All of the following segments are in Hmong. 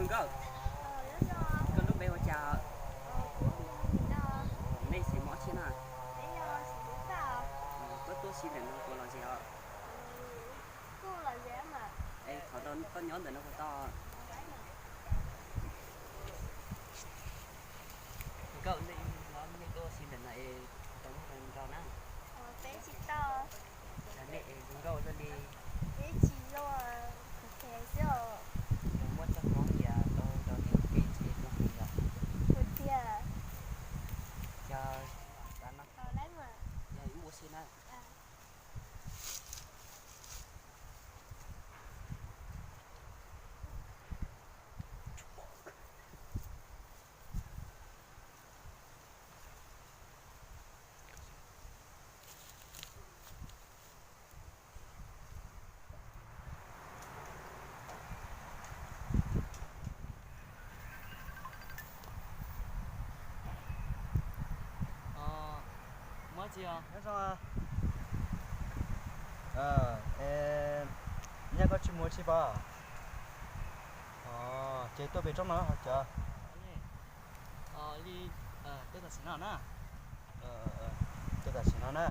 Nkauj, koj lub npe hu cas? Nej xeem Hmoob tsi na? Koj tuaj si ntawm no puas lom zem os? Es thaum ub koj nyob ntawm no puas tau? Nkauj, nej tuaj si ntawm no es tau muaj hluas nraug na? Tsis tau. Nej es zoo nkauj luaj li. Tsis zoo, kuv phem xwb os. Yog muab txoj koob yam tau nrog nej ua ke ntshe zoo heev yom? Kuv tiag. Yog, yog ib ua si na. Muab tsi os? Nyaj koj tsis mus tsis pom? Ces tuaj pem tsob no ho cov. Li, tuaj tam sim no na. Tuaj tam sim no na.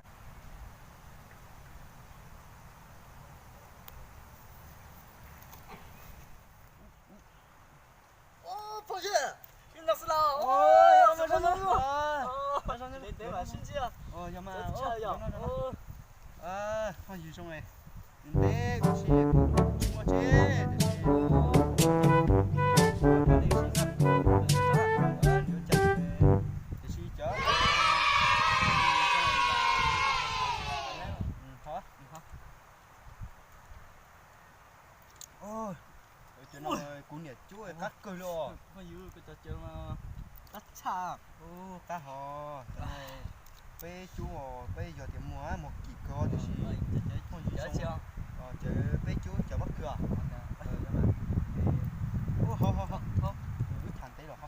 Phooj ywg, li no xwb los? Yog mas, phooj ywg zoo es ntev ua si tsis muaj tsev, tiam sis, tiam sis cov, cov no kuv niam cub qab kawg li os. Qab tshaj. Qab hov, cov no peb cub, peb yog tias muag, muag kim kawg tiam sis phooj ywg zoo, cov peb cub cov pob kws. Ub, ho ho ho, wb tham ntev los ho.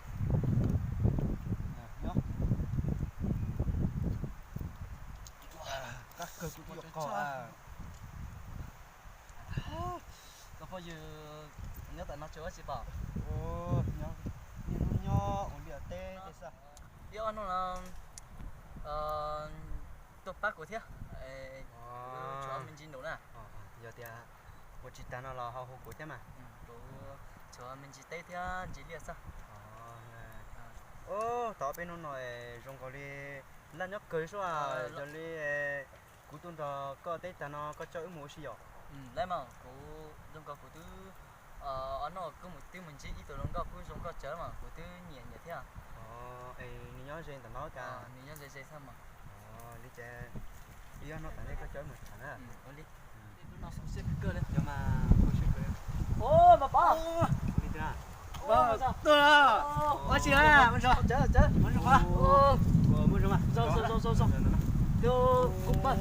Qab kawg kuv twb yuav qog. Koj phooj ywg nyob tom no tsis ua tsi pom? Nyob ua liaj teb xwb. Ib ob hnub no tuaj pab kuv thiab, kuv tshuav me ntsis num na. Yog tias ua tsis tag no los ho hu kuv thiab mas. Kuv tshuav me ntsis teb thiab ntsis liaj xwb. Ub, tau peb hnub no zoo nkaus li laj nyob kawg sub, yog li kuv tuaj nrog koj teb tag no koj coj wb mus ua si yom? Laj mas kuv zoo nkaus kuv twb ob hnub kuv mus twb mus ntsib ib tug hluas nkauj kuj zoo nkauj tsawv mas kuv twb nyiam nyiam thiab. Es nws nyob ze ntawm no cas? Nws nyob ze ze xwb mas. Li ces ib ob hnub tas li koj coj wb mus tham na. Ua li. Yog mas, ua si kawg. Ua li, ua tsis, ua tsis, ua tsis, ua tsis, ua tsis. Tus koob pab,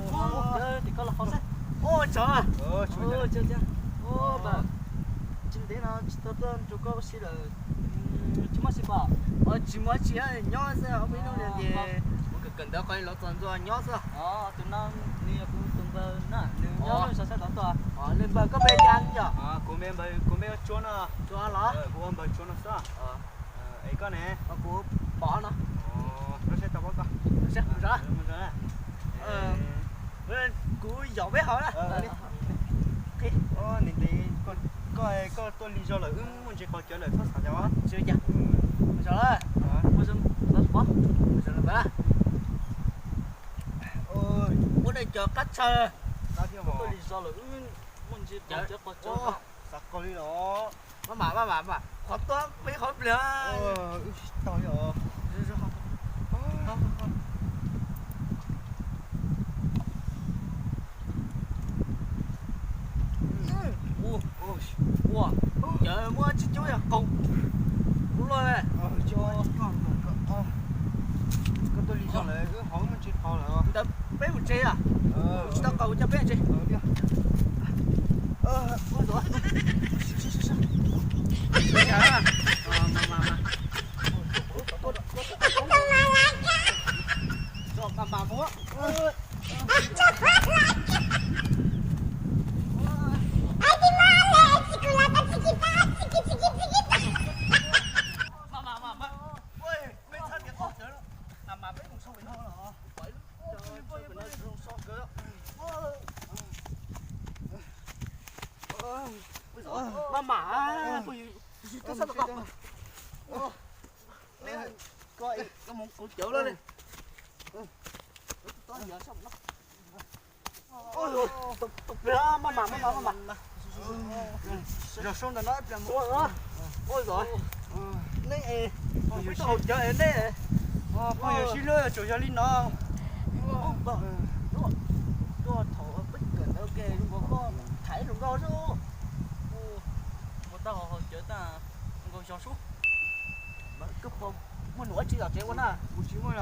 tim koj los qhov xwb. Ua tsaug, ua tsaug, ua tsaug. Tsis ntev no tsis tau tuaj nrog koj ua si lawm. Tsis muaj tsi pom. Tsis muaj tsi, nyob xwb, ob peb hnub no ces kuv kawm kawm ntawv qhov los txog ntxuag nyob xwb. Tus no nws yog kuv tus npawg na, nws nyob lub sab sab tod tuaj. Npawg, koj npe li cas yom? Kuv npe, kuv npe ua Tsuab no. Tsuab los? Kuv ua npawg Tsuab no xwb. Es koj ne? Kuv Pov no. Lub sab tau pab koj. Kuv yog peb hauv na. Koj, koj tuaj lig zog lawm wb muaj ntsis qhov cawv lawm txhob xav cas. Ua zoo, ua zoo, ua zoo. Ua daim cov qab tshaj. Tuaj lig zog lawm wb muaj ntsis qhov cawv qhov tshaj. Xav qhov li los. Maj mam, maj mam, qhov tuaj peb qhov pliag. Wb tsis tau li os. Ua, cov muab tsis cub yog qaug luaj. Koj tuaj lig zog lawm wb hauv muaj ntsis qhov lawm. Ntawd peb mus tsev a. Tsis tau qaug coj peb tsev. Maj mam, phooj ywg, koj mus kuv cawv lawm li. Tus pliag, maj mam, maj mam, maj mam. Zog sau ntawm no ib pliag mus. Ua zog. Neb es peb tau haus cawv es neb, phooj ywg sib hlub tsuas yog li no. Tuaj thaum peb kawm ntawv ke zoo nkaus koj thaiv hluas nkauj xwb. Ua tau haus cawv tag, zoo nkaus zog sub. Koj puas muaj num dab tsi tom tsev ua na? Kuv tsis muaj,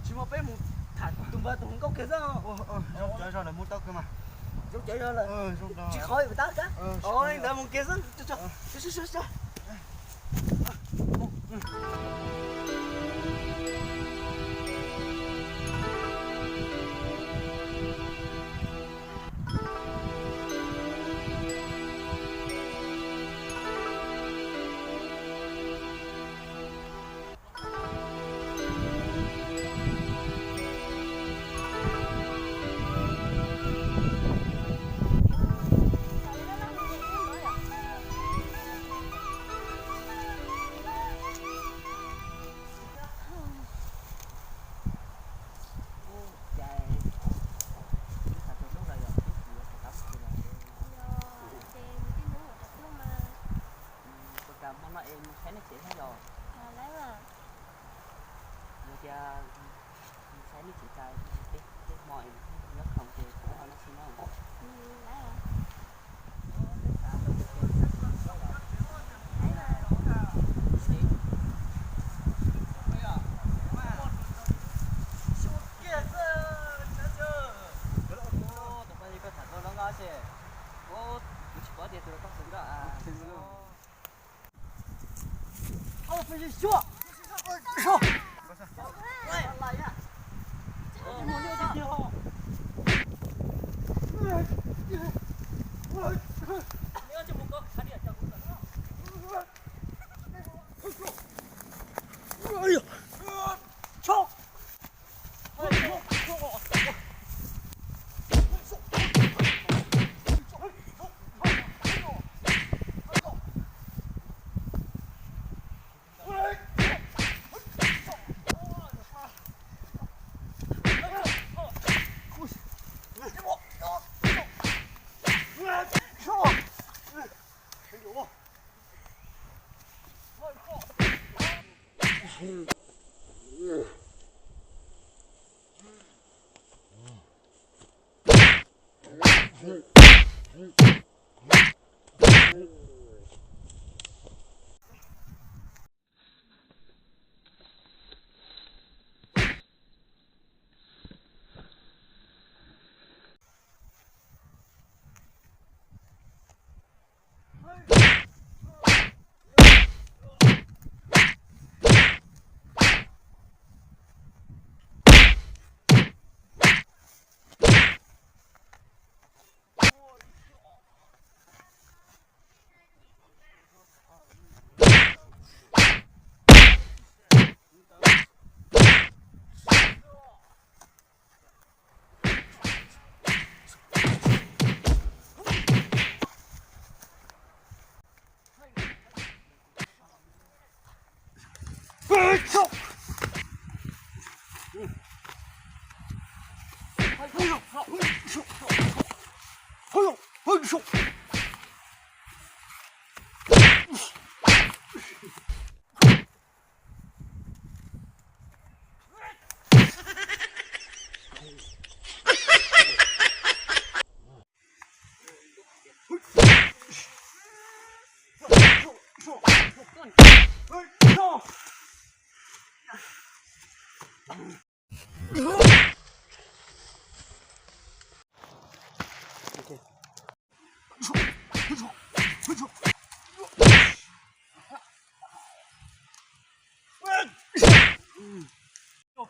tsis muaj, peb mus tham tus npawg tus hluas nkauj kiag xwb. Zoo cawv zog lawm mus tau kiag mas. Zoo cawv zog lawm. Tsis qhov tab kab. Li ntawd mus kiag xwb. Yog tias mus saib nej tsev tag, tej hmo es nyob khoom ces kuv ho no xwb na. Tus poj niam koj tham tau loj nqa ces, kuv tsis paub tias tus koj xwm nkaj.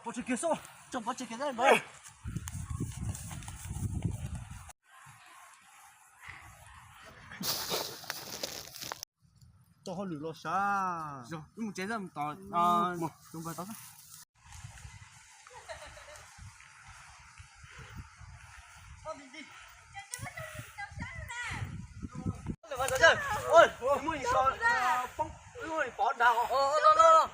Pov tseg kiag xwb, tso pov tseg kiag ntawd. Tso hauj lwm los sav. Yog, wb mus tsev xwb, mus tom tus npawg tod xwb. Ua, muab so poob, pov nrad os.